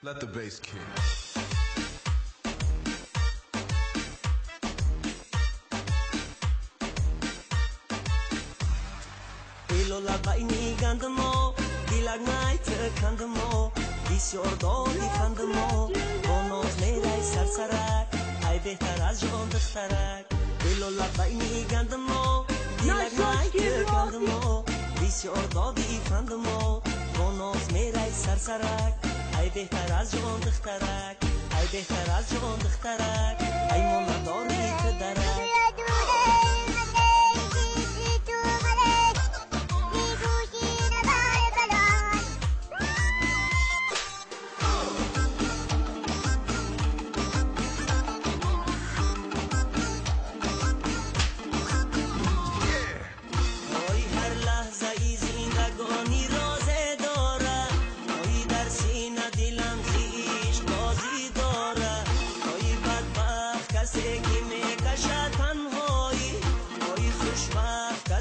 Let the bass kick. Лола байни гандимо, дилак найт кандимо, бисёр доди фандимо, бо ноз мерай сарсарак, ай беҳтар аз ҷон духтарак. Лола байни гандимо, дилак найт кандимо, бисёр доди фандимо, бо ноз мерай сарсарак, ай беҳтар аз ҷон духтарак, ай беҳтар аз ҷон духтарак, ай монадори ту дарак.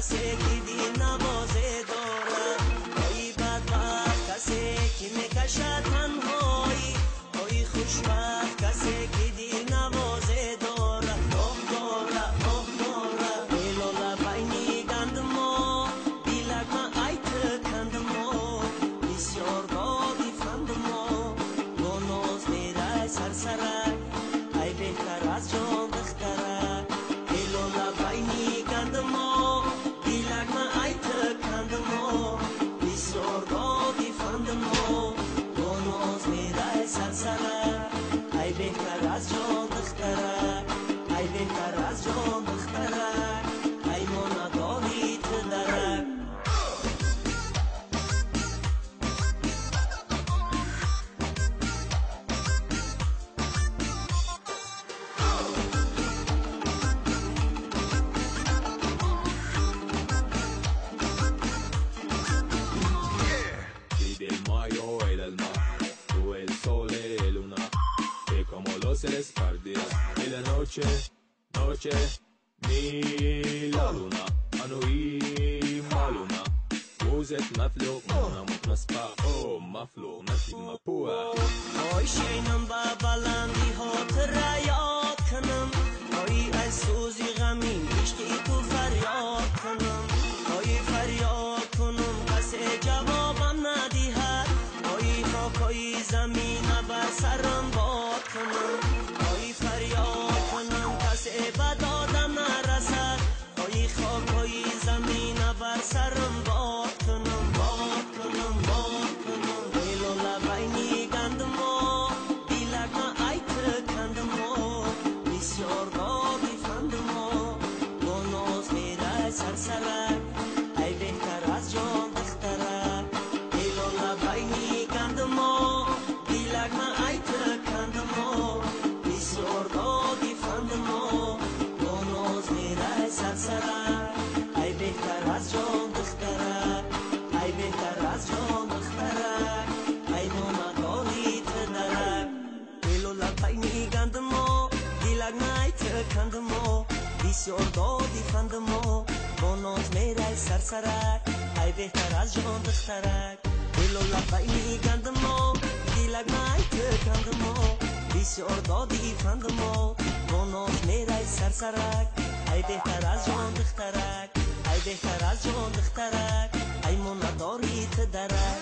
Касе ки дил навозе дорад, ой бадбахт касе ки мекашад танҳоӣ, ой хушбахт касе ки дил навозе дорад. Оҳ дорад, оҳ дорад. Лола байни гандимо, дилак ма айт кандимо, бисёр доди фандимо, бо ноз мерай сарсарак, ай беҳтар аз ҷон духтарак. Лола байни гандимо, бисёр доди фандимо, бо ноз мерай сарсарак, ай беҳтар аз ҷон духтарак, ай беҳтар аз ҷон духтарак, ай монадори ту дарак. Se les y la noche, noche, ni la luna, anui maluna, uzet maflo, mona maspa, oh maflo, nasi mapua. Ой шайнам ба баланди хотира ёд кунам, ой аз сӯзи ғамин ишқи ту фарёд кунам, ой фарёд кунам касе ҷавобам надиҳад, ой хокҳои замина бар сарам бод кунам, ой фарёд кунам касе ба додам нарасад, ой хокҳои замина бар сарам бод кунам, бод кунам, бод кунам. Лола байни гандимо, дилак ма айт кандимо, бисёр доди фандимо, бо ноз мерай сарсарак, ай беҳтар аз ҷон духтарак. Лола байни гандимо, дилак ма айт кандимо, бисёр доди фандимо, бо ноз мерай сарсарак, ай беҳтар аз ҷон духтарак, ай беҳтар аз ҷон духтарак, ай монадори ту дарак. Лола байни гандимо, дилак найт кандимо, бисёр доди фандимо, бо ноз мерай сарсарак, ай беҳтар аз ҷон духтарак. Лола байни гандимо, дилак найт кандимо, бисёр доди фандимо, бо ноз мерай сарсарак, ай беҳтар аз ҷон духтарак, ай беҳтар аз ҷон духтарак, ай монадори ту дарак.